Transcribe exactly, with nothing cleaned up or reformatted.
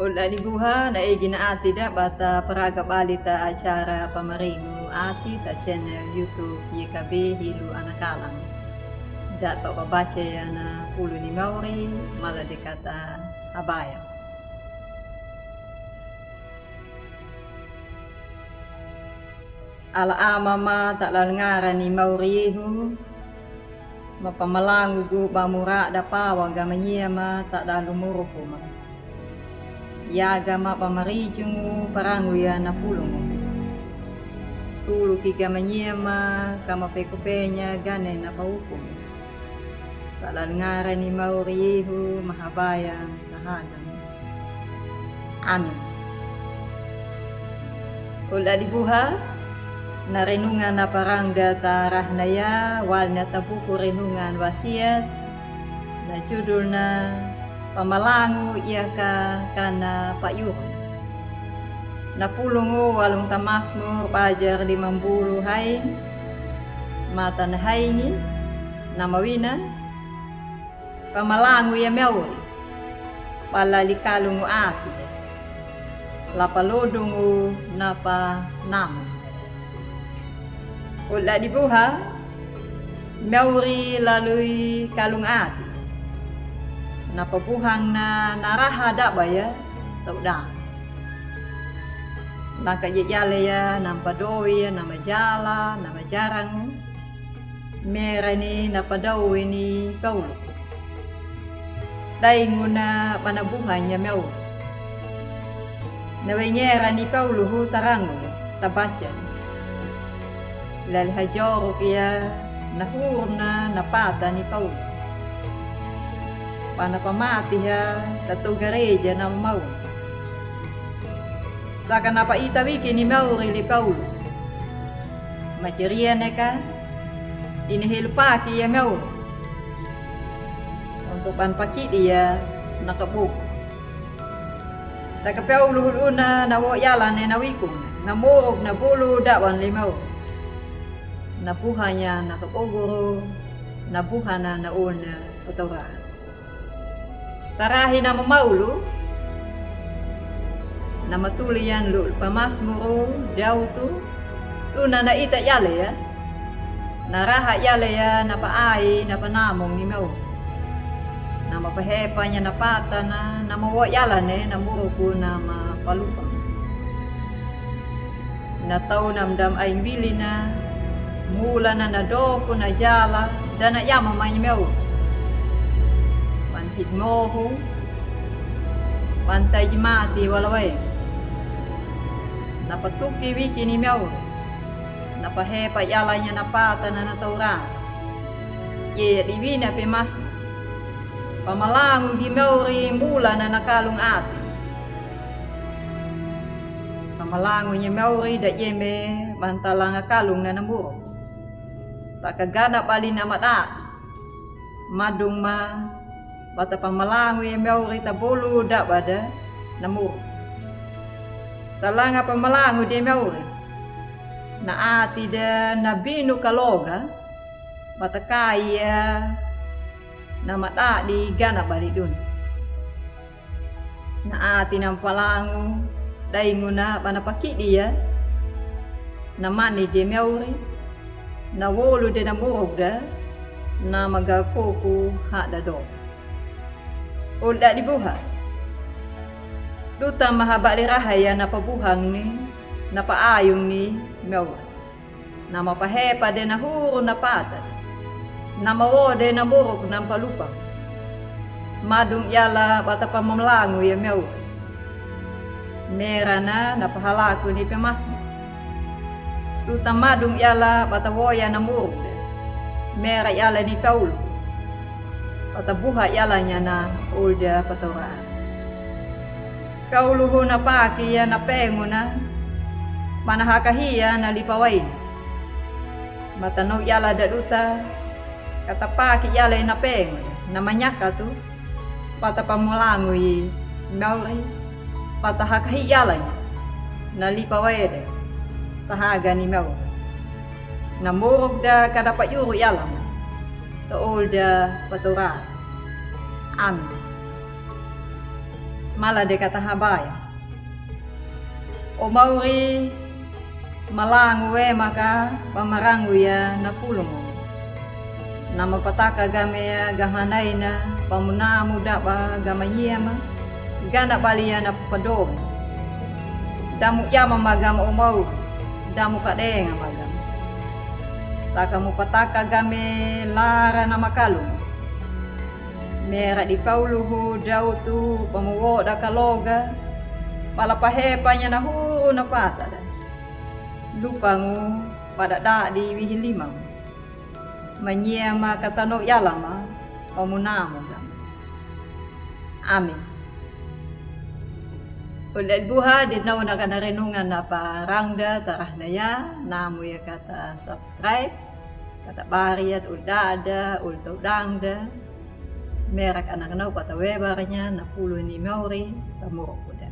Olda di buha na egi na ati da bata praga bali ta acara pamaringu ati ta channel YouTube Y K B Hilu Anakalang. Da pa babaca ya na pulu ni mauri mala de kata habaya. Ala ama ma ta lalngara ni mauri yehu, ma pamalangu gu bamura da pawa ga manyia ma ta dalu muruku ma. Yaga ma pamarijungu parangu ya na pulungu. Tulu ki ga manyia ma ka ma pekupenya gane na paukumu. Ta lalngara ni mauri yehu mahabaya. Amin. Olda di buha na renungan na parang da ta rahna ya wal na ta buku renungan wasiat na judul na pamalangu iya ka kana payuru. Na pulungu walung ta masmur bajar di mambulu haing mata na haingi na mawina. Pamalangu ya mauri. Pala li kalungu ati. Lapa lodungu napa namu. Olda di buha mauri lalui kalungu ati. Napa buhang na naraha daba ya tau da. Naka jejale ya nampa dowi ya nama jala nama jarangu. Mera ni na padawi ni Paulu. Daingu na bana buhanya mauri. Na wengera ni Paulu hu tarangu tabaca. Lali hajoru pia na hurna na pata ni Paulu. Bana pamati ha tatu gareja na mauri. Taka na pa ita wiki ni mauri li Paulu. Maceria neka ini helu paki ya mauri. Untuk ban pakidi ya na kabuku. Taka Paulu huluna na wo yala ne na wiku na muruk na bulu dawan li mauri. Na buhanya na kabuguru na buhana na ulna pataura. Tarahi na mamaulu na matuli yan lu pamasmuru dautu. Luna na ita yale ya na raha yale ya na pa ai na pa namung ni mau. Na mapahepanya na patana na mawo yalane na muruku na mapalupa. Na tau na mdam ain wili na mula na na doku na jala da na yama mai ni meu. Pantit mohu pantai jimati walawai. Na patuki wiki ni meu. Na pahepa yalanya na patana na taura. Ye ya diwina pe masmu. Pamalangu gi meu ri mula na na kalung ati. Pamalangu nye meu ri da yeme bantalanga kalung na na muru. Taka gana bali na mada. Madung ma bata pamalangu nye meu ri ta bolu da bada na muru. Talanga pamalangu di meu ri na ati da na binu kaloga. Bata kai ya na mada di gana bali dun. Na ati na mpalangu dainguna bana pakidi ya. Na mani de meu ri na wolu de na muruk da na magakoku hada do. Ulda di buha. Duta mahabali raha ya na pabuhang ni na paayung ni meu ri. Na mapahepa de na huru na pata. Na mawo de na muruk na mpalupa. Madung yala bata pamalangu ya meu. Mera na na pahalaku ni pemasmu. Tuta madung yala bata woya na muruk de. Mera yala ni paulu. Bata buha yalanya na ulda pataura. Kauluhu na paki ya na penguna. Mana hakahi ya na lipa waina. Mata nau yala da duta. Kata paki yala na penguna na manyaka tu. Pata pamalangu i meu ri. Pata hakahi yalanya na lipa waina. Tahaga ni meu ri. Na muruk da kada payuru yalama. Ta ulda pataura. Amin. Mala de kataha baya. O mauri, malangu we maka ba marangu ya na pulungu. Na mapataka game ya ga manaina, ba munamu daba ga manyema, gana bali ya na papadong. Damu yama ma gama o mauri, damu kadenga ma gama. Taka mupataka game lara na makalungu. Mera di pauluhu dautu ba muwoda kaloga, bala pahepa nya na huru na patada. Lupangu pada dadi wihi limangu. Manyema katano yalama, ba munamu gama. Amin. Ul dadi buha di nau na kana renungan na parangda tarahna ya, namu ya kata subscribe, kata bariat ul dada, ul tau dangda. Merak anak nau pata webarnya na pulu ni mauri, tamuru kuda.